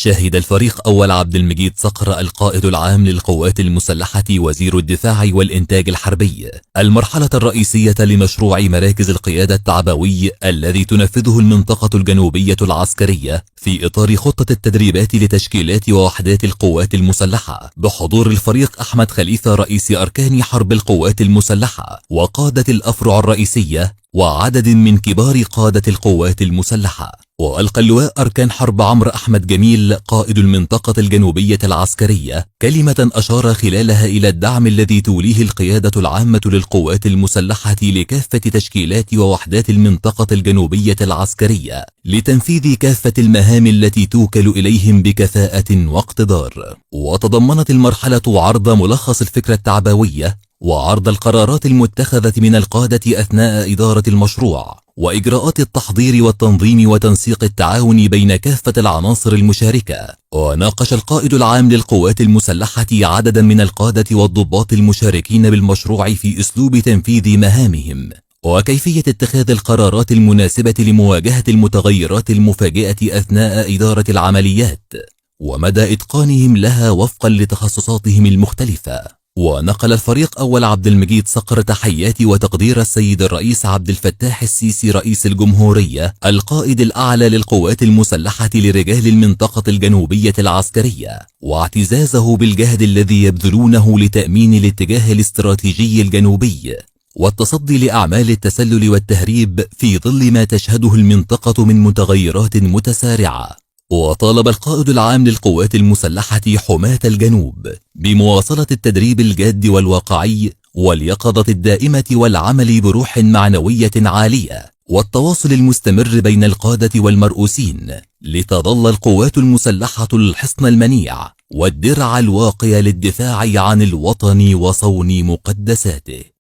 شهد الفريق أول عبد المجيد صقر القائد العام للقوات المسلحة وزير الدفاع والإنتاج الحربي المرحلة الرئيسية لمشروع مراكز القيادة التعبوي الذي تنفذه المنطقة الجنوبية العسكرية في إطار خطة التدريبات لتشكيلات ووحدات القوات المسلحة، بحضور الفريق أحمد خليفة رئيس أركان حرب القوات المسلحة وقادة الأفرع الرئيسية وعدد من كبار قادة القوات المسلحة. وألقى اللواء أركان حرب عمرو أحمد جميل قائد المنطقة الجنوبية العسكرية كلمة أشار خلالها إلى الدعم الذي توليه القيادة العامة للقوات المسلحة لكافة تشكيلات ووحدات المنطقة الجنوبية العسكرية لتنفيذ كافة المهام التي توكل إليهم بكفاءة واقتدار. وتضمنت المرحلة عرض ملخص الفكرة التعبوية وعرض القرارات المتخذة من القادة أثناء إدارة المشروع وإجراءات التحضير والتنظيم وتنسيق التعاون بين كافة العناصر المشاركة. وناقش القائد العام للقوات المسلحة عددا من القادة والضباط المشاركين بالمشروع في أسلوب تنفيذ مهامهم وكيفية اتخاذ القرارات المناسبة لمواجهة المتغيرات المفاجئة أثناء إدارة العمليات ومدى إتقانهم لها وفقا لتخصصاتهم المختلفة. ونقل الفريق أول عبد المجيد صقر تحيات وتقدير السيد الرئيس عبد الفتاح السيسي رئيس الجمهورية القائد الأعلى للقوات المسلحة لرجال المنطقة الجنوبية العسكرية واعتزازه بالجهد الذي يبذلونه لتأمين الاتجاه الاستراتيجي الجنوبي والتصدي لأعمال التسلل والتهريب في ظل ما تشهده المنطقة من متغيرات متسارعة. وطالب القائد العام للقوات المسلحة حماة الجنوب بمواصلة التدريب الجاد والواقعي واليقظة الدائمة والعمل بروح معنوية عالية والتواصل المستمر بين القادة والمرؤوسين لتظل القوات المسلحة الحصن المنيع والدرع الواقي للدفاع عن الوطن وصون مقدساته.